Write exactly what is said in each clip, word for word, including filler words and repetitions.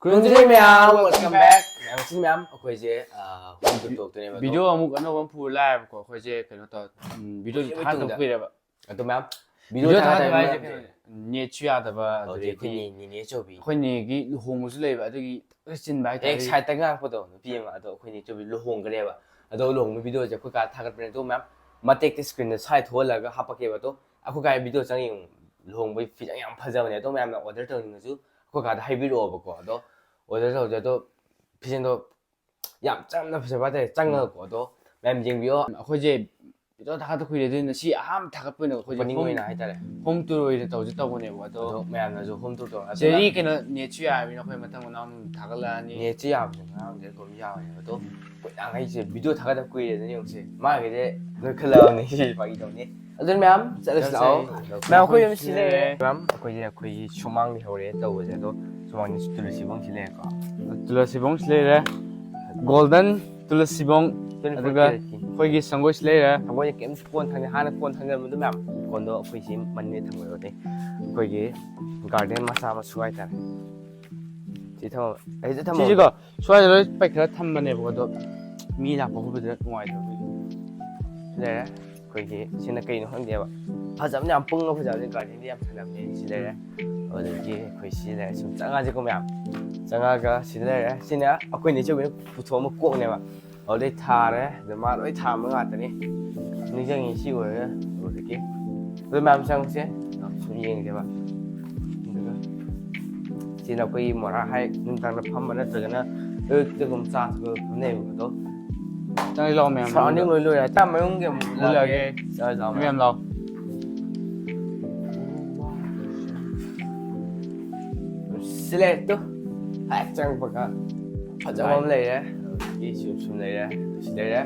ꯈꯨꯔꯨꯝꯖꯔꯤ ꯃꯌꯥꯝ, welcome back꯫ ꯃꯌꯥꯝ ꯁꯤ ꯃꯌꯥꯝ ꯑꯩꯈꯣꯏꯁꯦ ꯍꯣꯝ ꯇꯨꯔ ꯇꯣꯛꯇꯣꯏꯅꯦꯕ꯫ ꯚꯤꯗꯤꯑꯣ ꯑꯃꯨꯛ ꯑꯅꯧꯕ ꯑꯃ ꯄꯨꯔ ꯂꯥꯛꯑꯦꯕꯀꯣ꯫ ꯑꯩꯈꯣꯏꯁꯦ ꯀꯩꯅꯣ ꯇꯧ, ꯎꯝ, ꯚꯤꯗꯤꯑꯣꯁꯦ ꯀꯨꯏꯔꯕ ꯊꯥꯗꯕ ꯃꯇꯨꯡꯗ꯫ ꯀꯨꯏꯔꯦꯕ꯫ ꯑꯗꯣ ꯃꯌꯥꯝ ꯚꯤꯗꯤꯑꯣ ꯚꯤꯗꯤꯑꯣ ꯊꯥꯗꯕ ꯊꯥꯗꯕ ꯍꯥꯏꯁꯦ ꯃꯌꯥꯝꯁꯦ ꯀꯩꯅꯣ, ꯅꯦꯠꯁꯨ ꯌꯥꯗꯕ, ꯑꯗꯨꯗꯒꯤ ꯑꯩꯈꯣꯏ ꯑꯩꯈꯣꯏꯒꯤ ꯅꯦ-, ꯅꯦꯅꯦ ꯑꯆꯧꯕꯤ꯫ ꯑꯩꯈꯣꯏ ꯅꯦꯒꯤ ꯂꯨꯍꯣꯡꯕꯁꯨ ꯂꯩꯕ, ꯑꯗꯨꯒꯤ ꯁꯤꯟꯕ ꯍꯥꯏꯇꯥꯔꯦ꯫ ꯑꯦꯛꯁꯥꯏꯠꯇ ꯉꯥꯡꯉꯛꯄꯗꯣ ꯅꯨꯄꯤ ꯑꯃ, ꯑꯗꯣ ꯑꯩꯈꯣꯏ ꯅꯦ ꯑꯆꯧꯕꯤ ꯂꯨꯍꯣꯡꯈ꯭ꯔꯦꯕ꯫ ꯑꯗꯣ ꯂꯨꯍꯣꯡꯕ ꯚꯤꯗꯤꯑꯣꯁꯦ ꯑꯩꯈꯣꯏ ꯀꯥ ꯊꯥꯒꯠꯄꯅꯦ꯫ ꯑꯗꯣ ꯃꯌꯥꯝ ꯃꯇꯦꯛꯇ ꯁ꯭ꯀ꯭ꯔꯤꯟꯗ ꯁ꯭ꯋꯥꯏ ꯊꯣꯛꯍꯜꯂꯒ ꯍꯥꯞꯄꯛꯀꯦꯕ꯫ ꯑꯗꯣ ꯑꯩꯈꯣꯏ ꯀꯥꯒꯤ ꯚꯤꯗꯤꯑꯣ ꯆꯪꯉ ꯌꯦꯡꯉꯨ꯫ ꯂꯨꯍꯣꯡꯕꯒꯤ ꯐꯤꯖꯪ ꯌꯥꯝ ꯐꯖꯕꯅꯦ꯫ ꯑꯗꯣ ꯃꯌꯥꯝꯅ ꯑꯣꯔꯗꯔ ꯇꯧꯅꯤꯡꯉꯁꯨ ꯑꯩꯈꯣꯏ ꯀꯥꯗ ꯍꯥꯏꯕꯤꯔꯛꯑꯣꯕꯀꯣ꯫ ꯑꯗꯣ ꯑꯣꯔꯗꯔ ꯇꯧꯁꯦ꯫ ꯑꯗꯣ ꯐꯤꯖꯪꯗꯣ ꯌꯥꯝ ꯆꯝꯅ ꯐꯖꯕ ꯍꯥꯏꯇꯥꯔꯦ꯫ ꯆꯪꯉꯒꯀꯣ꯫ ꯑꯗꯣ ꯃꯌꯥꯝ ꯌꯦꯡꯕꯤꯌꯣ꯫ ꯑꯩꯈꯣꯏꯁꯦ ꯚꯤꯗꯤꯑꯣ ꯊꯥꯒꯠꯇ ꯀꯨꯏꯔꯦ, ꯑꯗꯨꯅ ꯁꯤ ꯑꯍꯥꯟꯕ ꯊꯥꯒꯠꯄ ꯑꯣꯏꯅ ꯑꯩꯈꯣꯏꯁꯦ opening ꯍꯣꯝ, ꯑꯣꯏꯅ ꯍꯥꯏꯇꯥꯔꯦ꯫ ꯍꯣꯝ ꯇꯨꯔ ꯑꯣꯏꯅ ꯇꯧꯁꯦ ꯇꯧꯕꯅꯦꯕ꯫ ꯑꯗꯣ ꯑꯗꯣ ꯃꯌꯥꯝꯅꯁꯨ ꯍꯣꯝ ꯇꯨꯔ ꯇꯧꯔ, ꯁꯤꯗꯤ ꯀꯩꯅꯣ, ꯅꯦꯠꯁꯨ ꯌꯥꯔꯕꯅꯤꯅ ꯑꯩꯈꯣꯏ ꯃꯊꯪ ꯃꯅꯥꯎ ꯑꯃꯨꯛ ꯊꯥꯒꯠꯂꯛꯑꯅꯤ꯫ ꯅꯦꯠꯁꯨ ꯌꯥꯕꯅꯦ, ꯉꯔꯥꯡꯗꯤ ꯑꯗꯨꯝ ꯌꯥꯕꯅꯦ꯫ ꯑꯗꯣ ꯑꯩꯈꯣꯏ ꯑꯉꯥꯡꯈꯩꯁꯦ ꯚꯤꯗꯤꯑꯣ ꯊꯥꯒꯠꯇ ꯀꯨꯏꯔꯦꯗꯅ ꯌꯦꯡꯉꯨꯁꯦ꯫ ꯃꯥꯒꯤꯗꯤ ꯅꯣꯏꯈꯠꯂꯛꯑꯕꯅꯦ꯫ ꯁꯤ ꯐꯥꯒꯤ ꯇꯧꯅꯤ꯫ ꯑꯗꯨꯅ ꯃꯌꯥꯝ ꯆꯠꯂꯁꯤ ꯂꯥꯛꯑꯣ꯫ ꯆꯠꯂꯁꯤ꯫ ꯃꯌꯥꯝ ꯑꯩꯈꯣꯏ ꯌꯨꯝ ꯁꯤ ꯂꯩꯔꯦ꯫ ꯃꯌꯥꯝ ꯑꯩꯈꯣꯏꯁꯦ ꯑꯩꯈꯣꯏꯒꯤ ꯁꯨꯃꯥꯡꯗꯤ ꯍꯧꯔꯦ ꯇꯧꯕꯁꯦ꯫ ꯑꯗꯣ ꯁꯨꯃꯥꯡꯗꯤ ꯇꯨꯂꯁꯤꯕꯣꯡꯁꯤ ꯂꯩꯔꯦꯀꯣ꯫ ꯇꯨꯂꯁꯤꯕꯣꯡꯁꯤ ꯂꯩꯔꯦ꯫ ꯒꯣꯜꯗꯟ ꯇꯨꯂꯁꯤꯕꯣꯡ꯫ Twenty four ꯑꯗꯨꯒ caratꯀꯤ꯫ ꯑꯩꯈꯣꯏꯒꯤ ꯁꯪꯒꯣꯏꯁꯤ ꯂꯩꯔꯦ꯫ ꯁꯪꯒꯣꯏꯁꯦ ꯀꯩꯝ ꯀꯣꯟ ꯊꯝꯗꯦ, ꯍꯥꯟꯅ ꯀꯣꯟ ꯊꯝꯖꯔꯝꯕꯗꯣ ꯃꯌꯥꯝ꯫ ꯀꯣꯟꯗꯣ ꯑꯩꯈꯣꯏ ꯁꯤ ꯃꯅꯤꯡꯗ ꯊꯝꯒꯗꯕꯅꯤ꯫ ꯑꯩꯈꯣꯏꯒꯤ ꯒꯥꯔꯗꯦꯟ ꯃꯆꯥ ꯃꯁꯨ ꯍꯥꯏꯇꯥꯔꯦ꯫ ꯁꯤ ꯊꯝꯃ-, ꯑꯩꯁꯦ ꯊꯝꯃ-, ꯁꯤꯁꯤꯀꯣ, ꯁ꯭ꯋꯥꯏꯗ ꯂꯣꯏ ꯄꯩꯈꯔ ꯊꯝꯕꯅꯦꯕꯀꯣ꯫ ꯑꯗꯣ ꯃꯤ ꯂꯥꯛꯄ ꯈꯣꯠꯄꯗ ꯅꯨꯡꯉꯥꯏꯇꯕꯒꯤ꯫ ꯁꯤ ꯂꯩꯔꯦ꯫ ꯑꯩꯈꯣꯏꯒꯤ ꯁꯤꯅ ꯀꯩꯅꯣ ꯈꯪꯗꯦꯕ꯫ ꯐꯖꯕꯅꯦ ꯌꯥꯝ, ꯄꯨꯡꯉ ꯐꯖꯕꯅꯦ꯫ ꯒꯥꯔꯗꯦꯟꯗꯤ ꯌꯥꯝ ꯐꯖꯕꯅꯦ꯫ ꯁꯤ ꯂꯩꯔꯦ꯫ ꯑꯗꯨꯗꯒꯤ ꯑꯩꯈꯣꯏ ꯁꯤ ꯂꯩꯔꯦ꯫ ꯁꯨꯝ ꯆꯪꯉꯛꯑꯁꯤꯀꯣ ꯃꯌꯥꯝ꯫ ꯆꯪꯉꯛꯑꯒ ꯁꯤꯗ ꯂꯩꯔꯦ꯫ ꯁꯤꯅ ꯑꯩꯈꯣꯏ ꯅꯦꯆꯧꯕꯤꯅ ꯄꯨꯊꯣꯛꯑꯝꯕ ꯀꯣꯛꯅꯦꯕ꯫ ꯑꯗꯨꯗꯩ ꯊꯥꯔꯦ꯫ ꯑꯗꯨ ꯃꯥ ꯂꯣꯏ ꯊꯥꯔꯝꯕ ꯉꯥꯛꯇꯅꯤ꯫ ꯅꯤꯡꯁꯤꯡꯉꯤ ꯁꯤ ꯑꯣꯏꯔꯦ꯫ ꯑꯗꯨꯗꯒꯤ ꯑꯗꯨ ꯃꯌꯥꯝ ꯆꯪꯉꯛꯁꯦ꯫ ꯁꯨꯝ ꯌꯦꯡꯁꯦꯕ꯫ ꯑꯗꯨꯒ ꯁꯤꯅ ꯑꯩꯈꯣꯏꯒꯤ ꯃꯣꯔꯥ ꯍꯥꯏ, ꯅꯨꯡꯗꯥꯡꯗ ꯐꯝꯕ ꯅꯠꯇ꯭ꯔꯒꯅ ꯑꯌꯨꯛꯇꯒꯨꯝ ꯆꯥ ꯊꯛꯄ ꯐꯝꯅꯩꯕ ꯑꯗꯣ꯫ ꯆꯪꯁꯤ ꯂꯥꯛꯑꯣ ꯃꯌꯥꯝ ꯁꯔꯥꯎꯟꯗꯤꯡ ꯃꯅꯨꯡꯗ꯫ ꯂꯣꯏ ꯂꯣꯏꯔꯦ꯫ ꯆꯥ ꯃꯅꯨꯡꯒꯤ ꯑꯃꯨꯛ ꯎꯠꯂꯛꯑꯒꯦ꯫ ꯎꯠꯂꯛꯑꯒꯦ꯫ ꯆꯥ ꯆꯥ ꯃꯌꯥꯝ ꯃꯌꯥꯝ꯫ ꯂꯥꯛꯑꯣ꯫ ꯁꯤ ꯂꯩꯔꯦ ꯇꯨ꯫ ꯍꯦꯛ ꯆꯪꯉꯛꯄꯒ ꯐꯖꯕ ꯑꯃ ꯂꯩꯔꯦ꯫ ꯑꯗꯒꯤ ꯁꯤ ꯁꯨꯝ ꯂꯩꯔꯦ꯫ ꯁꯤ ꯂꯩꯔꯦ꯫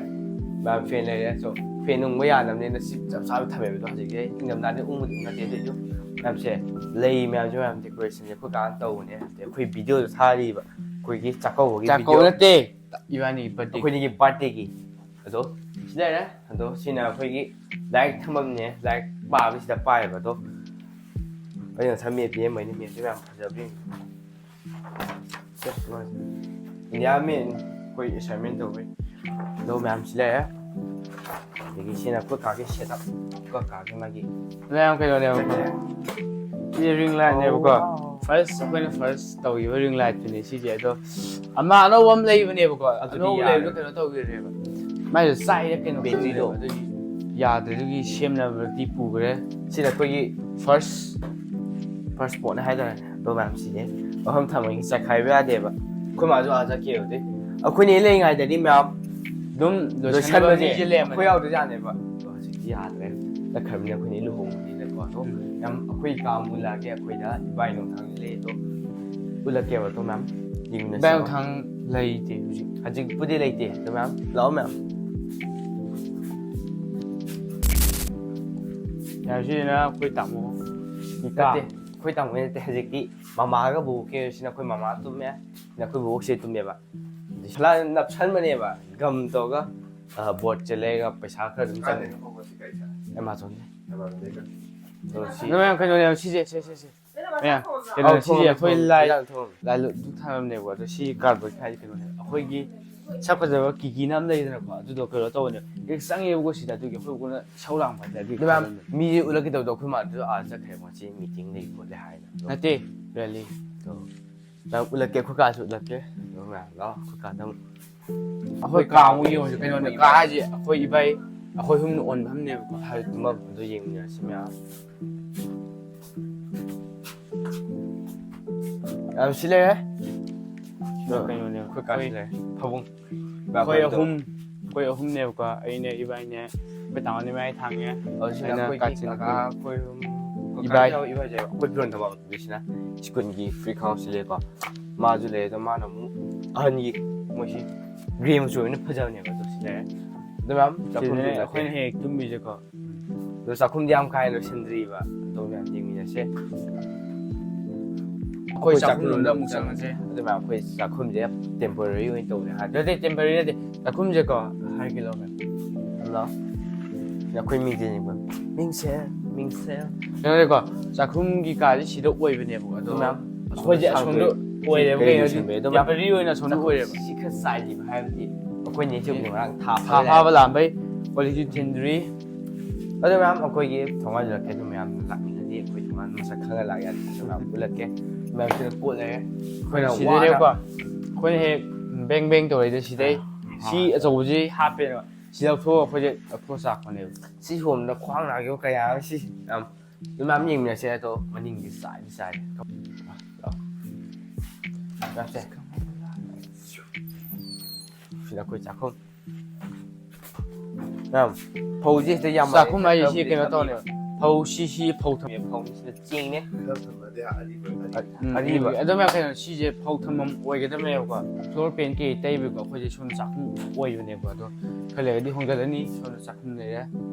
ꯃꯌꯥꯝ ꯐꯦꯟ ꯂꯩꯔꯦ꯫ So, ꯐꯦꯟ ꯎꯪꯕ ꯌꯥꯅꯕꯅꯤꯅ ꯁꯤ ꯆꯞ ꯆꯥꯕ ꯊꯝꯃꯦꯕ꯫ ꯑꯗꯣ ꯍꯧꯖꯤꯛꯁꯦ ꯏꯪꯊꯝꯊꯥꯗꯤ ꯎꯪꯕꯗꯤ ꯅꯠꯇꯦ꯫ ꯑꯗꯨꯏꯁꯨ ꯃꯌꯥꯝꯁꯦ, ꯂꯩ ꯃꯌꯥꯝꯁꯦ, ꯃꯌꯥꯝ decorationꯁꯦ ꯑꯩꯈꯣꯏ ꯀꯥꯟꯅ ꯇꯧꯕꯅꯦ꯫ ꯑꯗꯩ ꯑꯩꯈꯣꯏ ꯚꯤꯗꯤꯑꯣꯗ ꯊꯥꯔꯤꯕ ꯑꯩꯈꯣꯏꯒꯤ ꯆꯥꯛꯀꯧꯕꯒꯤ ꯆꯥꯛꯀꯧꯕ video꯫ ꯅꯠꯇꯦ, ꯏꯕꯥꯅꯤꯒꯤ birthday꯫ ꯑꯩꯈꯣꯏꯅꯤꯒꯤ birthdayꯒꯤ꯫ ꯑꯗꯣ ꯁꯤ ꯂꯩꯔꯦ꯫ ꯑꯗꯣ ꯁꯤꯅ ꯑꯩꯈꯣꯏꯒꯤ ꯂꯥꯏꯔꯤꯛ ꯊꯝꯐꯝꯅꯦ꯫ ꯂꯥꯏꯔꯤꯛ ꯄꯥꯕꯁꯤꯗ ꯄꯥꯏꯌꯦꯕ꯫ ꯑꯗꯣ ꯑꯩꯅ ꯉꯁꯥꯏ map ꯌꯦꯡꯕꯩꯅꯦ꯫ Mapꯁꯦ ꯃꯌꯥꯝ ꯐꯖꯕ꯭ꯔꯥ ꯌꯦꯡꯉꯨ꯫ ꯏꯟꯗꯤꯌꯥ ꯃꯦꯟ ꯑꯩꯈꯣꯏ ꯑꯦꯁꯥꯏꯟꯃꯦꯟ ꯇꯧꯕꯩ꯫ ꯑꯗꯣ ꯃꯌꯥꯝꯁꯤ ꯂꯩꯔꯦ꯫ ꯑꯗꯒꯤ ꯁꯤꯅ ꯑꯩꯈꯣꯏ ꯀꯥꯒꯤ ꯁꯦꯠ ꯑꯞ, ꯑꯩꯈꯣꯏ ꯀꯥꯒꯤ ꯃꯥꯒꯤ ꯃꯌꯥꯝ ꯀꯩꯅꯣꯅꯦꯕꯀꯣ, ꯁꯤ ꯔꯤꯡ ꯂꯥꯏꯠꯅꯦꯕꯀꯣ꯫ ꯐꯥꯔꯁ ꯑꯩꯈꯣꯏꯅ ꯐꯥꯔꯁ ꯇꯧꯈꯤꯕ ꯔꯤꯡ ꯂꯥꯏꯠꯇꯨꯅꯦ ꯁꯤꯁꯦ꯫ ꯑꯗꯣ ꯑꯃ ꯑꯅꯧꯕ ꯑꯃ ꯂꯩꯕꯅꯦꯕꯀꯣ꯫ ꯑꯗꯨꯗꯤ ꯑꯅꯧꯕ ꯌꯥꯔꯦ꯫ ꯂꯩꯕꯗꯣ ꯀꯩꯅꯣ ꯇꯧꯈꯤꯗ꯭ꯔꯦꯕ, ꯃꯥꯏꯗꯣ ꯆꯥꯏꯔ ꯀꯩꯅꯣ ꯕꯦꯇ꯭ꯔꯤꯗꯣ꯫ ꯈꯪꯗ꯭ꯔꯦꯕ꯫ ꯑꯗꯨꯒꯤ ꯌꯥꯗ꯭ꯔꯦ꯫ ꯑꯗꯨꯒꯤ ꯁꯦꯝꯅꯕꯗꯤ ꯄꯨꯈ꯭ꯔꯦ꯫ ꯁꯤꯅ ꯑꯩꯈꯣꯏꯒꯤ ꯐꯥꯔꯁ ꯐꯥꯔꯁ ꯄꯣꯠꯅꯦ ꯍꯥꯏꯇꯥꯔꯦ꯫ ꯑꯗꯣ ꯃꯌꯥꯝꯁꯤꯗꯤ ꯃꯐꯝ ꯊꯝꯃꯒꯤ ꯆꯥꯏꯈꯥꯏꯕ ꯌꯥꯗꯦꯕ꯫ ꯑꯩꯈꯣꯏ ꯃꯥꯁꯨ ꯑꯥ ꯆꯠꯈꯤꯕꯗꯤ ꯑꯩꯈꯣꯏꯅ ꯂꯩꯔꯤꯉꯩꯗꯗꯤ ꯃꯌꯥꯝ ꯑꯗꯨꯝ ꯂꯣꯏꯁꯟꯅꯕ ꯂꯣꯏꯁꯟꯕꯁꯦ ꯃꯤꯁꯦ ꯂꯩꯔꯝꯃꯅꯤ꯫ ꯑꯩꯈꯣꯏ ꯌꯥꯎꯗ꯭ꯔꯗꯤ ꯌꯥꯅꯦꯕ꯫ ꯑꯗꯣ ꯍꯧꯖꯤꯛꯇꯤ ꯌꯥꯗ꯭ꯔꯦ꯫ ꯆꯠꯈ꯭ꯔꯕꯅꯤꯅ ꯑꯩꯈꯣꯏꯅ ꯂꯨꯍꯣꯡꯕꯅꯤꯅꯀꯣ꯫ ꯑꯗꯣ ꯃꯌꯥꯝ ꯑꯩꯈꯣꯏ ꯀꯥ ꯑꯃꯨꯛ ꯎꯠꯂꯛꯑꯒꯦ꯫ ꯑꯩꯈꯣꯏꯗ ꯏꯕꯥꯏ ꯅꯣꯡꯊꯥꯡ ꯂꯩ꯫ ꯑꯗꯣ ꯎꯠꯂꯛꯀꯦꯕ꯫ ꯑꯗꯣ ꯃꯌꯥꯝ ꯌꯦꯡꯃꯤꯟꯅꯁꯦ꯫ ꯕꯦꯡ ꯊꯥꯡ ꯂꯩꯇꯦ ꯍꯧꯖꯤꯛ꯫ ꯍꯧꯖꯤꯛꯄꯨꯗꯤ ꯂꯩꯇꯦ꯫ ꯑꯗꯣ ꯃꯌꯥꯝ ꯂꯥꯛꯑꯣ ꯃꯌꯥꯝ꯫ ꯌꯥꯔꯦ, ꯁꯤꯁꯤꯅ ꯑꯩꯈꯣꯏ ꯇꯥꯃꯣ ꯏꯀꯥ꯫ ꯅꯠꯇꯦ, ꯑꯩꯈꯣꯏ ꯇꯥꯃꯣ ꯅꯠꯇꯦ꯫ ꯍꯧꯖꯤꯛꯇꯤ ꯃꯃꯥꯒ ꯕꯣꯕꯣꯛꯀꯤ ꯁꯤꯅ ꯑꯩꯈꯣꯏ ꯃꯃꯥ ꯇꯨꯝꯃꯦ꯫ ꯁꯤꯅ ꯑꯩꯈꯣꯏ ꯕꯣꯕꯣꯛꯁꯦ ꯇꯨꯝꯃꯦꯕ꯫ ꯁꯂꯥ ꯅꯞꯁꯟꯕꯅꯦꯕ꯫ ꯒꯝ ꯇꯧꯔꯒ ꯕꯣꯠꯁꯦ ꯂꯩꯔꯒ ꯄꯩꯁꯥ ꯈꯔ ꯑꯗꯨꯝ ꯆꯪꯉꯦ꯫ ꯑꯦꯃꯥꯖꯣꯟꯗ꯫ ꯑꯗꯣ ꯁꯤ ꯅꯣꯏ ꯃꯌꯥꯝ ꯀꯩꯅꯣꯅꯦ ꯁꯤꯁꯦ, ꯁꯦ, ꯁꯦ, ꯁꯦ꯫ ꯃꯌꯥꯝ, ꯀꯩꯅꯣ, ꯑꯧ, ꯁꯤꯁꯦ ꯊꯣꯡꯉꯝꯃꯦ, ꯑꯩꯈꯣꯏ ꯊꯣꯡꯉꯝꯃꯦ, ꯂꯥꯏ, ꯏꯟꯖꯥꯡ ꯊꯣꯡꯉꯝꯃꯦ꯫ ꯂꯥꯏ ꯂꯨ-, ꯗꯨꯛ ꯊꯥꯅꯕꯅꯦꯕꯀꯣ꯫ ꯑꯗꯣ ꯁꯤ ꯀꯥꯔꯕꯣꯏ ꯍꯥꯏꯗꯤ ꯀꯩꯅꯣꯅꯦ, ꯑꯩꯈꯣꯏꯒꯤ ꯁꯛ ꯐꯖꯕ ꯀꯤꯀꯤꯅ ꯑꯃ ꯂꯩꯗꯅꯀꯣ, ꯑꯗꯨꯗꯣ ꯀꯩꯅꯣ ꯇꯧꯕꯅꯦ, ꯍꯦꯛ ꯆꯪꯉꯦꯕꯀꯣ ꯁꯤꯗ꯫ ꯑꯗꯨꯒꯤ ꯑꯩꯈꯣꯏ ꯎꯅ ꯁꯧ ꯂꯥꯡꯕ ꯍꯥꯏꯇꯥꯔꯦ꯫ ꯑꯗꯨꯒꯤ ꯑꯗꯨ ꯃꯌꯥꯝ ꯊꯥꯅꯕꯅꯦ꯫ ꯃꯤꯁꯦ ꯎꯠꯂꯛꯀꯦ ꯇꯧꯕꯗꯣ ꯑꯩꯈꯣꯏ ꯃꯥꯗꯨꯁꯨ ꯑꯥ ꯆꯠꯈ꯭ꯔꯦ꯫ ꯉꯁꯤ ꯃꯤꯇꯤꯡ ꯂꯩ ꯈꯣꯠꯂꯦ ꯍꯥꯏꯅ꯫ ꯑꯗꯣ ꯅꯠꯇꯦ, ꯔꯦꯂꯤ꯫ ꯅꯪ ꯎꯠꯂꯛꯀꯦ, ꯑꯩꯈꯣꯏ ꯀꯥꯁꯨ ꯎꯠꯂꯛꯀꯦ꯫ ꯑꯗꯨ ꯃꯌꯥꯝ ꯂꯥꯛꯑꯣ, ꯑꯩꯈꯣꯏ ꯀꯥꯗ ꯑꯃꯨꯛ꯫ ꯑꯩꯈꯣꯏ ꯀꯥ ꯑꯃꯨꯛ ꯌꯦꯡꯉꯨꯁꯦ ꯀꯩꯅꯣꯅꯦ꯫ ꯀꯥ ꯍꯥꯏꯁꯦ ꯑꯩꯈꯣꯏ ꯏꯕꯥꯏ, ꯑꯩꯈꯣꯏ ꯑꯍꯨꯝꯅ ꯑꯣꯟꯕ ꯑꯃꯅꯦꯕꯀꯣ꯫ ꯍꯥꯏ ꯇꯨꯝꯐꯝꯗꯣ ꯌꯦꯡꯃꯤꯟꯅꯔꯁꯤ ꯃꯌꯥꯝ꯫ ꯌꯥꯝ ꯁꯤ ꯂꯩꯔꯦ꯫ ꯁꯤꯗ ꯀꯩꯅꯣꯅꯦ, ꯑꯩꯈꯣꯏ ꯀꯥꯁꯤ ꯑꯩꯈꯣꯏ ꯂꯩꯔꯦ꯫ ꯐꯃꯨꯡ꯫ ꯑꯩꯈꯣꯏ ꯑꯍꯨꯝ, ꯑꯩꯈꯣꯏ ꯑꯍꯨꯝꯅꯦꯕꯀꯣ꯫ ꯑꯩꯅꯦ, ꯏꯕꯥꯏꯅꯦ, ꯑꯩꯈꯣꯏ ꯇꯥꯃꯣꯅꯦ ꯃꯌꯥꯏ ꯊꯥꯡꯉꯦ꯫ ꯑꯗꯨꯁꯤꯅ ꯑꯩꯅ ꯑꯩꯈꯣꯏꯒꯤ ꯀꯥꯆꯤꯟ ꯀꯀꯥ ꯑꯩꯈꯣꯏ꯫ ꯑꯩꯈꯣꯏ ꯑꯍꯨꯝ꯫ ꯏꯕꯥꯏ꯫ ꯀꯀꯥ ꯏꯕꯥꯏꯁꯦ ꯑꯩꯈꯣꯏ ꯐꯤꯔꯣꯟ ꯊꯝꯐꯝ꯫ ꯑꯗꯨꯁꯤꯅ ꯁ꯭ꯀꯨꯜꯒꯤ ꯐ꯭ꯔꯤ ꯈꯥꯎꯁꯤ ꯂꯩꯀꯣ꯫ ꯃꯥꯁꯨ ꯂꯩ꯫ ꯑꯗꯣ ꯃꯥꯅ ꯑꯃꯨꯛ ꯑꯍꯟꯒꯤ ꯃꯣꯏꯁꯤ ꯒ꯭ꯔꯦ ꯃꯆꯨ ꯑꯣꯏꯅ ꯐꯖꯕꯅꯦꯕ꯫ ꯑꯗꯨ ꯁꯤ ꯂꯩꯔꯦ꯫ ꯑꯗꯣ ꯃꯌꯥꯝ ꯆꯥꯛꯈꯨꯝꯁꯤ ꯁꯤꯗꯅꯦ ꯂꯩꯔꯦ꯫ ꯑꯩꯈꯣꯏꯅ ꯍꯦꯛ ꯍꯦꯛ ꯇꯨꯝꯃꯤꯁꯦꯀꯣ꯫ ꯑꯗꯣ ꯆꯥꯛꯈꯨꯝꯗꯤ ꯌꯥꯝ ꯀꯥ ꯍꯦꯟꯅ ꯂꯣꯏꯁꯤꯟꯗ꯭ꯔꯤꯕ꯫ ꯑꯗꯣ ꯃꯌꯥꯝ ꯌꯦꯡꯃꯤꯟꯅꯁꯦ꯫ ꯑꯩꯈꯣꯏ ꯆꯥꯛꯈꯨꯝ ꯂꯣꯝꯗ ꯑꯃꯨꯛ ꯆꯪꯉꯁꯦ꯫ ꯑꯗꯨ ꯃꯌꯥꯝ ꯑꯩꯈꯣꯏ ꯆꯥꯛꯈꯨꯝꯁꯦ ꯇꯦꯝꯄꯣꯔꯔꯤ ꯑꯣꯏꯅ ꯇꯧꯔꯦ ꯍꯥꯏ꯫ ꯅꯠꯇꯦ, ꯇꯦꯝꯄꯔꯔꯤ ꯅꯠꯇꯦ꯫ ꯆꯥꯛꯈꯨꯝꯁꯦꯀꯣ, ꯍꯥꯏꯒꯦ ꯂꯧꯒꯦ꯫ ꯍꯜꯂꯣ꯫ ꯑꯩꯈꯣꯏ ꯃꯤꯡꯁꯦꯜ ꯌꯦꯡꯕ꯫ ꯃꯤꯡꯁꯦꯜ, ꯃꯤꯡꯁꯦꯜ꯫ ꯀꯩꯅꯣꯅꯦꯀꯣ, ꯆꯥꯛꯈꯨꯝꯒꯤ ꯀꯥꯁꯦ ꯁꯤꯗ ꯑꯣꯏꯕꯅꯦꯕꯀꯣ꯫ ꯑꯗꯣ ꯃꯌꯥꯝ ꯑꯩꯈꯣꯏꯁꯦ ꯑꯁꯣꯝꯗ, ꯁꯥꯡꯗꯣꯛꯑꯦ꯫ ꯑꯣꯏꯔꯦꯕ ꯀꯩ ꯀꯩꯅꯣ ꯂꯣꯏꯁꯤꯟꯕꯩ? ꯑꯗꯣ ꯌꯥꯝ ꯔꯤ ꯑꯣꯏꯅ ꯁꯣꯝꯗ ꯆꯥꯛꯈꯨꯝ ꯑꯣꯏꯔꯦꯕ꯫ ꯁꯤ ꯈꯔ ꯆꯥꯏꯕꯤꯕ ꯍꯥꯏꯕꯗꯤ ꯑꯩꯈꯣꯏ ꯅꯦꯁꯦ ꯉꯔꯥꯡ ꯊꯥ ꯊꯥ ꯐꯥꯕ ꯂꯥꯛꯑꯝꯕꯩ ꯀ꯭ꯋꯥꯂꯤꯇꯤ ꯊꯤꯟꯗ꯭ꯔꯤ꯫ ꯑꯗꯣ ꯃꯌꯥꯝ ꯑꯩꯈꯣꯏꯒꯤ ꯊꯣꯡꯒꯥꯜ ꯌꯧꯔꯛꯀꯦ ꯑꯗꯨ ꯃꯌꯥꯝ ꯂꯥꯛꯅꯤꯡꯉꯗꯤ ꯑꯩꯈꯣꯏ ꯊꯣꯡꯒꯥꯜ ꯃꯁꯛ ꯈꯪꯉ ꯂꯥꯛ ꯌꯥꯅꯤ꯫ ꯑꯗꯣ ꯃꯌꯥꯝ ꯎꯠꯂꯛꯀꯦ꯫ ꯃꯌꯥꯝ ꯁꯤꯗ ꯀꯣꯠ ꯂꯩꯔꯦ꯫ ꯑꯩꯈꯣꯏꯅ ꯁꯤꯗꯅꯦꯀꯣ ꯋꯥꯅ ꯑꯩꯈꯣꯏꯅ ꯍꯦꯛ ꯕꯦꯡ ꯕꯦꯡ ꯇꯧꯔꯛꯏꯗꯣ ꯁꯤꯗꯩ꯫ ꯁꯤ ꯑꯆꯧꯕꯁꯤ ꯍꯥꯞꯄꯦꯅ ꯁꯤ ꯂꯧꯊꯣꯛꯑꯒ ꯑꯩꯈꯣꯏꯁꯦ ꯂꯧꯊꯣꯛꯑ ꯆꯥꯛꯄꯅꯦꯕ꯫ ꯁꯤ ꯁꯣꯝꯗ ꯈ꯭ꯋꯥꯡ ꯅꯥꯈꯤꯕ ꯀꯌꯥ ꯑꯃ ꯁꯤ ꯌꯥꯝ ꯑꯗꯨ ꯃꯌꯥꯝ ꯌꯦꯡꯃꯤꯟꯅꯁꯦ꯫ ꯑꯗꯣ ꯃꯅꯤꯡꯗꯤ ꯆꯥꯏꯗꯤ ꯆꯥꯏ꯫ ꯌꯥꯁꯦ꯫ ꯁꯤꯗ ꯑꯩꯈꯣꯏ ꯆꯥꯛꯈꯨꯝ꯫ ꯃꯌꯥꯝ ꯐꯧꯁꯦ ꯍꯦꯛꯇ ꯌꯥꯝ ꯆꯥꯛꯈꯨꯝ ꯍꯥꯏꯁꯦ ꯁꯤ ꯀꯩꯅꯣ ꯇꯧꯅꯦꯕ꯫ ꯐꯧ ꯁꯤ ꯁꯤ ꯐꯧ ꯊꯝꯃꯦ꯫ ꯐꯧꯁꯤꯗ ꯆꯦꯡꯅꯦ꯫ ꯈꯔ ꯊꯝꯃꯗꯤ ꯑꯔꯤꯕ ꯑꯔꯤꯕ꯫ ꯎꯝ, ꯑꯔꯤꯕ꯫ ꯑꯗꯨꯝ ꯌꯥꯝ ꯀꯩꯅꯣ ꯁꯤꯁꯦ ꯐꯧ ꯊꯝꯐꯝ ꯑꯣꯏꯒꯗꯕꯅꯦꯕꯀꯣ꯫ ꯐ꯭ꯂꯣꯔ ꯄꯦꯟ ꯀꯩ ꯇꯩꯕꯀꯣ ꯑꯩꯈꯣꯏꯁꯦ ꯁꯣꯝ ꯆꯥꯛꯈꯨꯝ ꯑꯣꯏꯕꯅꯦꯕꯀꯣ꯫ ꯑꯗꯣ ꯈꯔ ꯂꯩꯔꯗꯤ ꯍꯣꯡꯒꯠꯂꯅꯤ꯫ ꯁꯣꯝꯗ ꯆꯥꯛꯈꯨꯝ ꯂꯩꯔꯦ꯫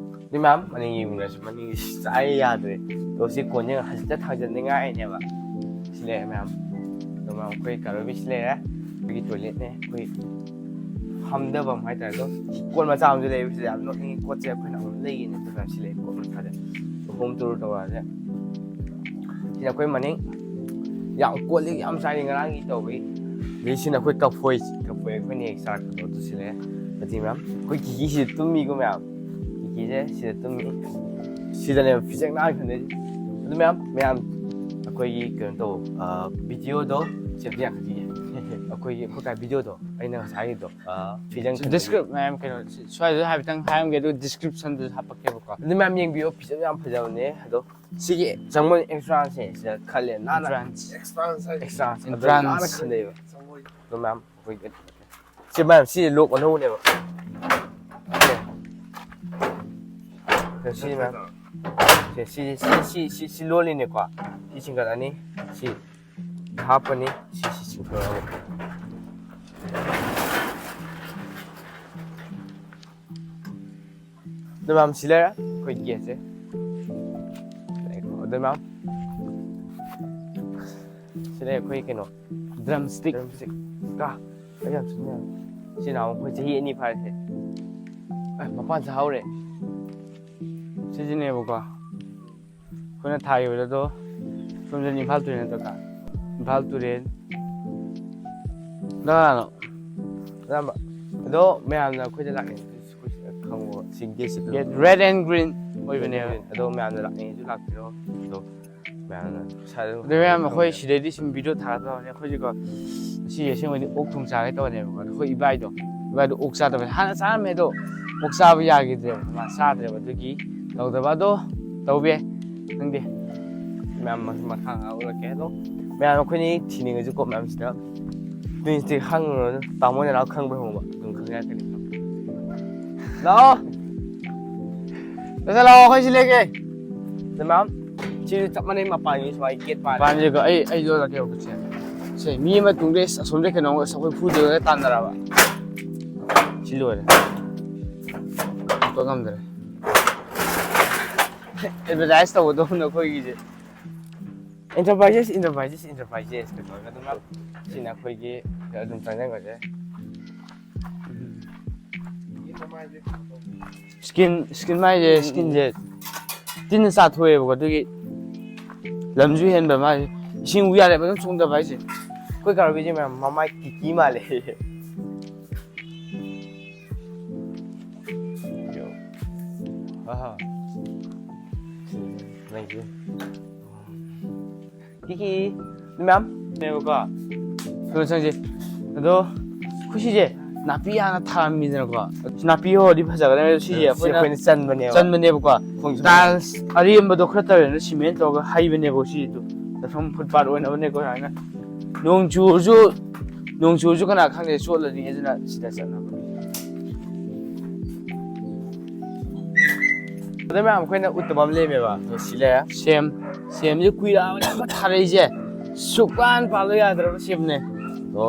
ꯑꯗꯨ ꯃꯌꯥꯝ ꯃꯅꯤꯡ ꯌꯦꯡꯃꯤꯟꯅꯁꯤ꯫ ꯃꯅꯤꯡꯒꯤ ꯆꯥꯏ ꯌꯥꯗ꯭ꯔꯦ꯫ ꯑꯗꯣ ꯁꯤ ꯀꯣꯟꯁꯦ ꯍꯧꯖꯤꯛꯇ ꯊꯥꯡꯖꯟꯅꯤꯡꯉꯥꯏꯅꯦꯕ꯫ ꯁꯤ ꯂꯩꯔꯦ ꯃꯌꯥꯝ꯫ ꯑꯗꯣ ꯃꯌꯥꯝ ꯑꯩꯈꯣꯏ ꯀꯥꯔꯣꯕꯤꯁꯤ ꯂꯩꯔꯦ꯫ ꯑꯩꯈꯣꯏꯒꯤ ꯇꯣꯏꯂꯦꯠꯅꯦ꯫ ꯑꯩꯈꯣꯏ ꯐꯝꯗꯐꯝ ꯍꯥꯏꯇꯥꯔꯦ꯫ ꯑꯗꯣ ꯀꯣꯟ ꯃꯆꯥ ꯑꯃꯁꯨ ꯂꯩꯕꯁꯤꯗ ꯌꯥꯝ ꯅꯣꯛꯅꯤꯡꯉꯤ꯫ ꯀꯣꯠꯁꯦ ꯑꯩꯈꯣꯏꯅ ꯑꯃꯨꯛ ꯂꯩꯒꯦꯅꯦ꯫ ꯑꯗꯨ ꯃꯌꯥꯝ ꯁꯤ ꯂꯩ꯫ ꯀꯣꯟ ꯃꯆꯥꯁꯦ ꯍꯣꯝ ꯇꯨꯔ ꯇꯧꯔꯛꯑꯁꯦ꯫ ꯁꯤꯅ ꯑꯩꯈꯣꯏ ꯃꯅꯤꯡ ꯌꯥꯝ ꯀꯣꯜꯂꯤ ꯌꯥꯝ ꯆꯥꯏꯔꯤ ꯉꯔꯥꯡꯒꯤ ꯇꯧꯕꯒꯤ꯫ ꯑꯗꯩ ꯁꯤꯅ ꯑꯩꯈꯣꯏ ꯀꯐꯣꯏ꯫ ꯀꯐꯣꯏ ꯑꯩꯈꯣꯏꯅ ꯍꯦꯛ ꯆꯥꯔꯛꯄꯗꯣ ꯑꯗꯨ ꯁꯤ ꯂꯩꯔꯦ꯫ ꯑꯗꯨꯗꯤ ꯃꯌꯥꯝ ꯑꯩꯈꯣꯏ ꯀꯤꯀꯤꯁꯤꯗ ꯇꯨꯝꯃꯤꯀꯣ ꯃꯌꯥꯝ꯫ ꯀꯤꯀꯤꯁꯦ ꯁꯤꯗ ꯇꯨꯝꯃꯤ꯫ ꯁꯤꯗꯅꯦꯕ ꯐꯤꯖꯪ ꯅꯥꯟ ꯈꯟꯗꯣꯏꯁꯦ꯫ ꯑꯗꯨ ꯃꯌꯥꯝ ꯃꯌꯥꯝ ꯑꯩꯈꯣꯏꯒꯤ ꯀꯩꯅꯣ ꯇꯧ ꯚꯤꯗꯤꯑꯣꯗꯣ ꯁꯤ ꯑꯝꯇ ꯌꯥꯡꯈꯠꯄꯤꯒꯦ꯫ ꯑꯩꯈꯣꯏꯒꯤ ꯑꯩꯈꯣꯏ ꯀꯥꯏ ꯚꯤꯗꯤꯑꯣꯗꯣ ꯑꯩꯅ ꯉꯁꯥꯏꯒꯤꯗꯣ ꯐꯤꯖꯪ ꯈꯟꯕꯒꯤ꯫ ꯗꯤꯁꯀ꯭ꯔꯤꯞ ꯃꯌꯥꯝ ꯀꯩꯅꯣ ꯁ꯭ꯋꯥꯏꯗ ꯍꯥꯏꯐꯦꯠꯇꯪ ꯍꯥꯏꯔꯝꯒꯦ ꯑꯗꯨꯒ ꯗꯤꯁꯀ꯭ꯔꯤꯞꯁꯟꯗꯁꯨ ꯍꯥꯄꯛꯀꯦꯕꯀꯣ꯫ ꯑꯗꯨ ꯃꯌꯥꯝ ꯌꯦꯡꯕꯤꯌꯣ꯫ ꯐꯤꯖꯪ ꯌꯥꯝ ꯐꯖꯕꯅꯦ꯫ ꯑꯗꯣ ꯁꯤꯒꯤ ꯆꯪꯕ ꯑꯦꯟꯇ꯭ꯔꯥꯟꯁꯁꯦ ꯁꯤꯗ ꯈꯜꯂꯦ ꯅꯥꯟꯅ꯫ ꯑꯦꯟꯇ꯭ꯔꯥꯟꯁ꯫ ꯑꯦꯛꯁꯇ꯭ꯔꯥꯟꯁ ꯍꯥꯏꯁꯦ ꯑꯦꯛꯁꯇ꯭ꯔꯥꯟꯁ ꯑꯗꯨ ꯑꯦꯟꯇ꯭ꯔꯥꯟꯁ꯫ ꯅꯥꯟꯅ ꯈꯟꯗꯩꯕ꯫ ꯆꯪꯕꯣꯏ꯫ ꯑꯗꯣ ꯃꯌꯥꯝ ꯑꯩꯈꯣꯏꯒꯤ ꯁꯤ ꯃꯌꯥꯝ ꯁꯤ ꯂꯣꯛ ꯑꯅꯧꯕꯅꯦꯕ꯫ ꯁꯤ ꯃꯌꯥꯝ ꯁꯤ ꯁꯤ ꯁꯤ ꯁꯤ ꯁꯤ ꯂꯣꯜꯂꯤꯅꯦꯀꯣ꯫ ꯁꯤ ꯆꯤꯡꯈꯠꯂꯅꯤ꯫ ꯁꯤ ꯍꯥꯞꯄꯅꯤ꯫ ꯁꯤ ꯁꯤ ꯆꯤꯡꯈꯠꯂꯅꯤ꯫ ꯑꯗꯨ ꯃꯌꯥꯝ ꯁꯤ ꯂꯩꯔꯦ ꯑꯩꯈꯣꯏ ꯒꯦꯠꯁꯦ꯫ ꯑꯗꯨ ꯃꯌꯥꯝ ꯁꯤꯗ ꯑꯩꯈꯣꯏ ꯀꯩꯅꯣ ꯗ꯭ꯔꯝ ꯁ꯭ꯇꯤꯛ꯫ ꯗ꯭ꯔꯝ ꯁ꯭ꯇꯤꯛ ꯀ ꯑꯩ ꯌꯥꯝ ꯁꯤꯖꯤꯟꯅꯔꯦ꯫ ꯁꯤ ꯅꯍꯥꯟꯃꯨꯛ ꯑꯩꯈꯣꯏ ꯆꯍꯤ ꯑꯅꯤ ꯐꯥꯔꯤꯁꯦ꯫ ꯑꯦ, ꯃꯄꯥꯟ ꯁꯥꯍꯧꯔꯦ꯫ ꯁꯤꯁꯤꯅꯦꯕꯀꯣ ꯑꯩꯈꯣꯏꯅ ꯊꯥꯈꯤꯕꯗꯣ꯫ ꯁꯣꯝꯗꯅꯤ ꯏꯝꯐꯥꯜ ꯇꯨꯔꯦꯜ ꯅꯠꯇ꯭ꯔꯥ? ꯏꯝꯐꯥꯜ ꯇꯨꯔꯦꯜ꯫ ꯀꯅꯥꯅꯣ? ꯑꯌꯥꯝꯕ ꯑꯗꯣ ꯃꯌꯥꯝꯅ ꯑꯩꯈꯣꯏꯗ ꯂꯥꯛꯅꯤꯡꯕꯗꯨꯁꯨ ꯑꯩꯈꯣꯏ ꯁꯤꯗ ꯈꯪꯉꯣ꯫ ꯁꯤ ꯒꯦꯠꯁꯤꯗ Red and green ꯑꯣꯏꯕꯅꯦꯕ꯫ ꯑꯗꯣ ꯃꯌꯥꯝꯅ ꯂꯥꯛꯅꯤꯡꯉꯁꯨ ꯂꯥꯛꯄꯤꯔꯣ꯫ ꯑꯗꯣ ꯃꯌꯥꯝꯅ ꯄꯩꯁꯥꯗꯣ ꯑꯗꯣ ꯃꯌꯥꯝ, ꯑꯩꯈꯣꯏ ꯁꯤꯗꯩꯗꯤ ꯁꯨꯝ ꯚꯤꯗꯤꯑꯣ ꯊꯥꯒꯠꯇꯧꯕꯅꯦ꯫ ꯑꯩꯈꯣꯏꯁꯦꯀꯣ ꯁꯤ ꯑꯁꯦꯡꯕꯗꯤ ꯑꯣꯛ ꯊꯣꯡ ꯆꯥꯒꯦ ꯇꯧꯕꯅꯦꯕꯀꯣ꯫ ꯑꯗꯣ ꯑꯩꯈꯣꯏ ꯏꯕꯥꯏꯗꯣ ꯏꯕꯥꯏꯗꯣ ꯑꯣꯛ ꯆꯥꯗꯕꯅꯦ꯫ ꯍꯥꯟꯅ ꯆꯥꯔꯝꯃꯦ, ꯑꯗꯣ ꯑꯣꯛ ꯆꯥꯕ ꯌꯥꯈꯤꯗ꯭ꯔꯦꯕ, ꯃꯥ ꯆꯥꯗ꯭ꯔꯦꯕ꯫ ꯑꯗꯨꯒꯤ ꯇꯧꯗꯕ꯫ ꯑꯗꯣ ꯇꯧꯕ ꯌꯥꯏ, ꯈꯪꯗꯦ꯫ ꯃꯌꯥꯝ ꯃꯈꯥ ꯉꯥꯡꯍꯧꯔꯛꯀꯦ꯫ ꯑꯗꯣ ꯃꯌꯥꯝ ꯑꯩꯈꯣꯏꯅꯤ ꯊꯤꯅꯤꯡꯉꯁꯨꯀꯣ ꯃꯌꯥꯝꯁꯤꯗ ꯇ꯭ꯋꯤꯟꯁꯇꯤ ꯈꯪꯉꯨꯔꯅꯨ꯫ ꯇꯥꯃꯣ ꯅꯅꯥꯎ ꯈꯪꯕ꯭ꯔꯥ ꯍꯪꯕ ꯑꯗꯨꯝ ꯈꯪꯉꯛꯀꯅꯤ꯫ ꯂꯥꯛꯑꯣ꯫ ꯆꯠꯁꯦ ꯂꯥꯛꯑꯣ, ꯑꯩꯈꯣꯏ ꯁꯤ ꯂꯦꯛꯀꯦ꯫ ꯑꯗꯣ ꯃꯌꯥꯝ ꯁꯤꯁꯨ ꯆꯞ ꯃꯥꯟꯅꯩ꯫ ꯃꯄꯥꯟꯒꯤ ꯁ꯭ꯋꯥꯏ ꯒꯦꯠ ꯄꯥꯟ ꯄꯥꯟꯁꯦꯀꯣ꯫ ꯑꯩ ꯑꯩ ꯌꯣꯜꯂꯛꯀꯦ ꯈꯨꯠꯁꯦ꯫ ꯁꯦ, ꯃꯤ ꯑꯃ ꯇꯨꯡꯗ ꯑꯁꯣꯝꯗ ꯀꯩꯅꯣ ꯑꯩꯈꯣꯏ ꯐꯨꯗꯣꯏꯒ ꯇꯥꯟꯅꯔꯕ꯫ ꯁꯤ ꯂꯣꯏꯔꯦ꯫ ꯍꯥꯞꯄ ꯉꯝꯗ꯭ꯔꯦ꯫ ꯑꯦꯗꯚꯔꯇꯥꯏꯁ ꯇꯧꯒꯗꯧꯕꯅ ꯑꯩꯈꯣꯏꯒꯤꯁꯦ꯫ Enterprises, Enterprises, Enterprises ꯀꯩꯗꯧꯔꯒ ꯑꯗꯨꯝ ꯁꯤꯅ ꯑꯩꯈꯣꯏꯒꯤ ꯑꯗꯨꯝ ꯆꯪꯁꯤꯟꯈ꯭ꯔꯁꯦ꯫ ꯁ꯭ꯀꯤꯟ ꯁ꯭ꯀꯤꯟ ꯃꯥꯏꯁꯦ, ꯁ꯭ꯀꯤꯟꯁꯦ ꯇꯤꯟꯅ ꯆꯥꯊꯣꯛꯑꯦꯕꯀꯣ꯫ ꯑꯗꯨꯒꯤ ꯂꯝꯁꯨ ꯍꯦꯟꯕ ꯃꯥꯁꯦ꯫ ꯏꯁꯤꯡ ꯎ ꯌꯥꯗꯦ ꯐꯖꯅ ꯆꯣꯡꯗꯕ ꯍꯥꯏꯁꯦ꯫ ꯑꯩꯈꯣꯏ ꯀꯥꯔꯕꯤꯁꯦ ꯃꯌꯥꯝ ꯃꯃꯥꯏ ꯀꯤꯀꯤ ꯃꯥꯜꯂꯦ꯫ ꯑꯍꯥ꯫ ꯅꯪꯒꯤ ꯀꯤꯀꯤ ꯃꯌꯥꯝ ꯅꯦꯕꯀꯣ꯫ ꯁꯣꯝꯗ ꯆꯪꯁꯦ꯫ ꯑꯗꯣ ꯑꯩꯈꯣꯏ ꯁꯤꯁꯦ ꯅꯥꯄꯤ ꯍꯥꯟꯅ ꯊꯥꯔꯝꯃꯤꯗꯅꯀꯣ꯫ ꯁꯤ ꯅꯥꯄꯤ ꯍꯧꯔꯗꯤ ꯐꯖꯒꯗꯕꯅꯦ꯫ ꯑꯗꯣ ꯁꯤꯁꯦ ꯁꯤ ꯑꯩꯈꯣꯏꯅ ꯑꯩꯈꯣꯏꯅ ꯆꯟꯕꯅꯦꯕ꯫ ꯆꯟꯕꯅꯦꯕꯀꯣ꯫ ꯈꯣꯡꯁꯦ ꯇꯥꯏꯜꯁ ꯑꯔꯦꯝꯕꯗꯣ ꯈꯔ ꯇꯧꯔꯦꯅ ꯁꯤꯃꯦꯟ ꯇꯧꯔꯒ ꯍꯩꯕꯅꯦꯕ ꯁꯤꯗꯣ꯫ ꯆꯠꯐꯝ ꯐꯨꯠꯄꯥꯠ ꯑꯣꯏꯅꯕꯅꯦꯀꯣ ꯁꯨꯃꯥꯏꯅ꯫ ꯅꯣꯡ ꯆꯨꯔꯁꯨ ꯅꯣꯡ ꯆꯨꯔꯁꯨ ꯀꯅꯥ ꯈꯪꯗꯦ ꯆꯣꯠꯂꯅꯤ꯫ ꯑꯗꯨꯅ ꯁꯤꯗ ꯆꯠꯅꯕ꯫ ꯑꯗ ꯃꯌꯥꯝ ꯑꯩꯈꯣꯏꯅ ꯎꯠꯇꯕ ꯑꯃ ꯂꯩꯔꯝꯃꯦꯕ꯫ ꯑꯗꯣ ꯁꯤ ꯂꯩꯔꯦ꯫ ꯁꯦꯝ꯫ ꯁꯦꯝꯁꯦ ꯀꯨꯏꯔꯛꯑꯕꯅꯦ ꯑꯃ ꯊꯥꯔꯛꯏꯁꯦ꯫ ꯁꯨꯛꯄꯥꯟ ꯄꯥꯜꯂꯣ ꯌꯥꯗ꯭ꯔꯕ ꯁꯦꯝꯅꯦ꯫ ꯑꯗꯣ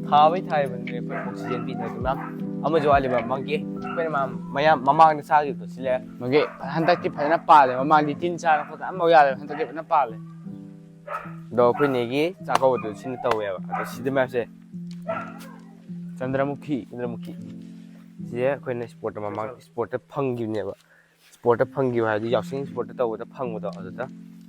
ꯊꯥꯕꯩ ꯊꯥꯔꯤꯕꯅꯤꯅꯦ ꯑꯩꯈꯣꯏ ꯑꯣꯛꯁꯤꯖꯦꯟ ꯄꯤꯗꯅ꯫ ꯑꯗꯨ ꯃꯌꯥꯝ ꯑꯃꯁꯨ ꯋꯥꯠꯂꯤꯕ ꯃꯪꯒꯦ꯫ ꯑꯩꯈꯣꯏꯅ ꯃꯌꯥꯝ ꯃꯌꯥꯝ ꯃꯃꯥꯡꯗ ꯆꯥꯈꯤꯕꯗꯣ ꯁꯤ ꯂꯩꯔꯦ꯫ ꯃꯪꯒꯦ ꯍꯟꯗꯛꯇꯤ ꯐꯖꯅ ꯄꯥꯜꯂꯦ꯫ ꯃꯃꯥꯡꯗꯤ ꯇꯤꯟ ꯆꯥꯔ ꯈꯣꯠꯇꯅ ꯑꯃꯐꯥꯎ ꯌꯥꯗꯕ꯫ ꯍꯟꯗꯛꯇꯤ ꯐꯖꯅ ꯄꯥꯜꯂꯦ꯫ ꯑꯗꯣ ꯑꯩꯈꯣꯏ ꯅꯦꯒꯤ ꯆꯥꯛꯀꯧꯕꯗꯨ ꯁꯤꯅ ꯇꯧꯋꯦꯕ꯫ ꯑꯗꯣ ꯁꯤꯗ ꯃꯌꯥꯝꯁꯦ ꯆꯟꯗ꯭ꯔꯃꯨꯈꯤ꯫ ꯆꯟꯗ꯭ꯔꯃꯨꯈꯤ꯫ ꯁꯤꯁꯦ ꯑꯩꯈꯣꯏꯅ ꯏꯁꯄꯣꯔꯠꯇ ꯃꯃꯥꯡ ꯏꯁꯄꯣꯔꯠꯇ ꯐꯪꯈꯤꯕꯅꯦꯕ꯫ ꯏꯁꯄꯣꯔꯠꯇ ꯐꯪꯈꯤꯕ ꯍꯥꯏꯗꯤ ꯌꯥꯎꯁꯪ ꯏꯁꯄꯣꯔꯠꯇ ꯇꯧꯕꯗ ꯐꯪꯕꯗꯣ꯫ ꯑꯗꯨꯗ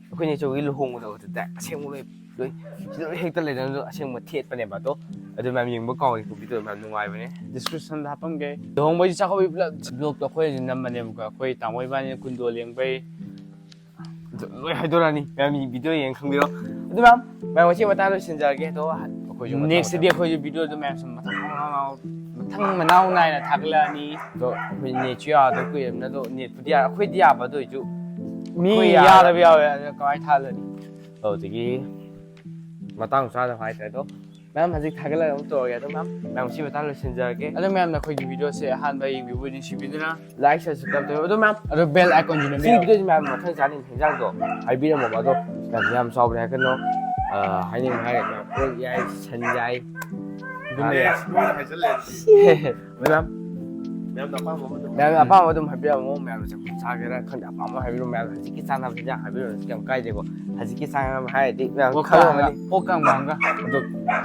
ꯑꯩꯈꯣꯏ ꯅꯦꯆꯧꯒꯤ ꯂꯨꯍꯣꯡꯕꯗꯣ ꯑꯗꯨꯗ ꯑꯁꯦꯡꯕ ꯂꯣꯏ ꯂꯣꯏ ꯁꯤꯗ ꯂꯣꯏ ꯍꯦꯛꯇ ꯂꯩꯗꯅ ꯑꯗꯣ ꯑꯁꯦꯡꯕ ꯊꯦꯠꯄꯅꯦꯕ꯫ ꯑꯗꯣ ꯑꯗꯨ ꯃꯌꯥꯝ ꯌꯦꯡꯕ ꯀꯥꯎꯅꯤ, ꯀꯣꯕꯤꯗꯣ ꯃꯌꯥꯝ ꯅꯨꯡꯉꯥꯏꯕꯅꯦ꯫ Description ꯗ ꯍꯥꯞꯄꯝꯒꯦ꯫ ꯂꯨꯍꯣꯡꯕꯒꯤ ꯆꯥꯛꯀꯧꯕꯒꯤ ꯄꯨꯂꯞ vlog ꯇꯣ ꯑꯩꯈꯣꯏ ꯍꯧꯖꯤꯛ ꯅꯝꯕꯅꯦꯕꯀꯣ꯫ ꯑꯩꯈꯣꯏ ꯇꯥꯃꯣ ꯏꯕꯥꯅꯤ ꯀꯨꯟꯗꯣ ꯂꯦꯡꯕꯩ꯫ ꯑꯗꯨ ꯂꯣꯏ ꯍꯥꯏꯗꯣꯔꯛꯑꯅꯤ, ꯃꯌꯥꯝ video ꯌꯦꯡ ꯈꯪꯕꯤꯔꯣ꯫ ꯑꯗꯨ ꯃꯌꯥꯝ, ꯃꯌꯥꯝ ꯉꯁꯤ ꯃꯇꯥꯡꯗ ꯂꯣꯏꯁꯤꯟꯖꯔꯒꯦ꯫ ꯑꯗꯣ ꯑꯩꯈꯣꯏꯁꯨ ꯃꯊꯪ next ꯗꯤ ꯑꯩꯈꯣꯏꯁꯨ video ꯗꯣ ꯃꯌꯥꯝꯁꯨ ꯃꯊꯪ ꯃꯅꯥꯎ, ꯃꯊꯪ ꯃꯅꯥꯎ ꯅꯥꯏꯅ ꯊꯥꯒꯠꯂꯛꯑꯅꯤ꯫ ꯑꯗꯣ ꯑꯩꯈꯣꯏ net ꯁꯨ ꯌꯥꯗꯕ ꯀꯨꯏꯔꯕꯅꯤꯅ, ꯑꯗꯣ net ꯄꯨꯗꯤ ꯌꯥ-, ꯑꯩꯈꯣꯏꯗꯤ ꯌꯥꯕ, ꯑꯗꯨ ꯑꯣꯏꯁꯨ ꯃꯤ ꯑꯩꯈꯣꯏ ꯌꯥ- ꯌꯥꯗꯕ ꯌꯥꯎꯋꯦ, ꯑꯗꯨ ꯀꯃꯥꯏꯅ ꯊꯥꯒꯠꯂꯅꯤ? ꯑꯗꯨꯗꯒꯤ ꯃꯇꯥꯡ ꯆꯥꯗꯕ ꯍꯥꯏꯇꯥꯔꯦ꯫ ꯑꯗꯣ ꯃꯌꯥꯝ ꯍꯧꯖꯤꯛ ꯊꯥꯒꯠꯂꯒ ꯑꯃꯨꯛ ꯇꯧꯔꯒꯦ꯫ ꯑꯗꯣ ꯃꯌꯥꯝ, ꯃꯌꯥꯝ ꯁꯤ ꯃꯇꯥꯡ ꯂꯣꯏꯁꯤꯟꯖꯔꯒꯦ꯫ ꯑꯗꯣ ꯃꯌꯥꯝꯅ ꯑꯩꯈꯣꯏꯒꯤ video ꯁꯦ ꯑꯍꯥꯟꯕ ꯌꯦꯡꯕꯤꯕ ꯅꯨꯡꯁꯤꯕꯤꯗꯨꯅ like, share, subscribe ꯇꯧꯕꯤꯌꯨ꯫ ꯑꯗꯣ ꯃꯌꯥꯝ, ꯑꯗꯣ bell icon ꯁꯨ ꯁꯤ ꯅꯝꯕꯤꯌꯨ꯫ Video ꯁꯤ ꯃꯌꯥꯝ ꯃꯊꯪ ꯆꯥꯅꯤꯡꯕ ꯍꯤꯟꯖꯥꯡꯗꯣ ꯍꯥꯏꯕꯤꯔꯝꯃꯣꯕ꯫ ꯑꯗꯣ ꯌꯥꯝ, ꯌꯥꯝ ꯆꯥꯎꯕꯅꯦ ꯍꯥꯏꯒꯅꯣ꯫ ꯑ, ꯍꯥꯏꯅꯤꯡꯕ ꯍꯥꯏꯔꯒꯅ ꯑꯣꯛ ꯌꯥꯏ, ꯁꯟ ꯌꯥꯏ, ꯑꯗꯨꯝ ꯂꯩꯔꯦ꯫ ꯑꯁ, ꯃꯣꯏꯅ ꯍꯥꯏꯖꯜꯂꯦ꯫ ꯃꯌꯥꯝ, ꯃꯌꯥꯝꯅ ꯑꯄꯥꯝꯕ ꯑꯃ ꯑꯗꯨꯝ ꯃꯌꯥꯝꯅ ꯑꯄꯥꯝꯕ ꯑꯗꯨꯝ ꯍꯥꯏꯕꯤꯔꯝꯃꯣ꯫ ꯃꯌꯥꯝꯅ ꯆꯝꯐꯨꯠ ꯆꯥꯒꯦꯔꯥ ꯈꯪꯗꯦ, ꯑꯄꯥꯝꯕ ꯍꯥꯏꯕꯤꯔꯝꯃꯣ꯫ ꯃꯌꯥꯝꯅ ꯍꯧꯖꯤꯛꯀꯤ ꯆꯥꯅꯕ ꯍꯤꯟꯖꯥꯡ ꯍꯥꯏꯕꯤꯔꯝꯃꯣ, ꯀꯩꯝ ꯀꯥꯏꯗꯦꯀꯣ꯫ ꯍꯧꯖꯤꯛꯀꯤ ꯆꯥꯅꯕ ꯍꯥꯏꯔꯗꯤ ꯃꯌꯥꯝ ꯑꯣꯛꯀ ꯈꯪꯉꯝꯃꯅꯤ꯫ ꯑꯃꯒ, ꯑꯣꯛꯀ ꯑꯃꯒ꯫ ꯑꯗꯣ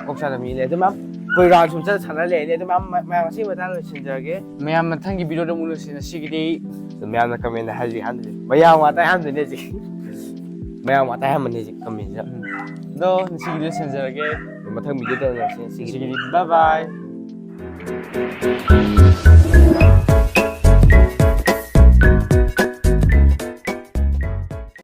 ꯑꯣꯛ ꯆꯥꯗꯕ ꯃꯤ ꯂꯩ꯫ ꯑꯗꯨ ꯃꯌꯥꯝ ꯑꯩꯈꯣꯏ round ꯁꯨꯝ ꯆꯠ ꯁꯥꯟꯅ ꯂꯩꯔꯅꯤ꯫ ꯑꯗꯨ ꯃꯌꯥꯝ, ꯃꯌꯥꯝ ꯉꯁꯤꯒꯤ ꯃꯇꯥꯡꯗ ꯂꯣꯏꯁꯤꯟꯖꯔꯒꯦ꯫ ꯃꯌꯥꯝ ꯃꯊꯪꯒꯤ video ꯗ ꯑꯃꯨꯛ ꯎꯅꯁꯤ꯫ ꯉꯁꯤꯒꯤꯗꯤ ꯑꯗꯨ ꯃꯌꯥꯝꯅ comment ꯗ ꯍꯥꯏꯔꯁꯤ ꯍꯥꯟꯅꯗꯤ꯫ ꯃꯌꯥꯝ ꯋꯥꯇꯥꯏ ꯍꯥꯟꯗꯣꯏꯅꯦ ꯍꯧꯖꯤꯛ꯫ ꯃꯌꯥꯝ ꯋꯥꯇꯥꯏ ꯍꯥꯟꯕꯅꯦ ꯍꯧꯖꯤꯛ comment ꯁꯤꯗ꯫ ꯎꯝ꯫ ꯑꯗꯣ ꯉꯁꯤꯒꯤꯗꯤ ꯂꯣꯏꯁꯤꯟꯖꯔꯒꯦ꯫ ꯃꯊꯪ video ꯗ ꯎꯅꯔꯁꯤ꯫ ꯉꯁꯤꯒꯤꯗꯤ ꯉꯁꯤꯒꯤꯗꯤ bye bye꯫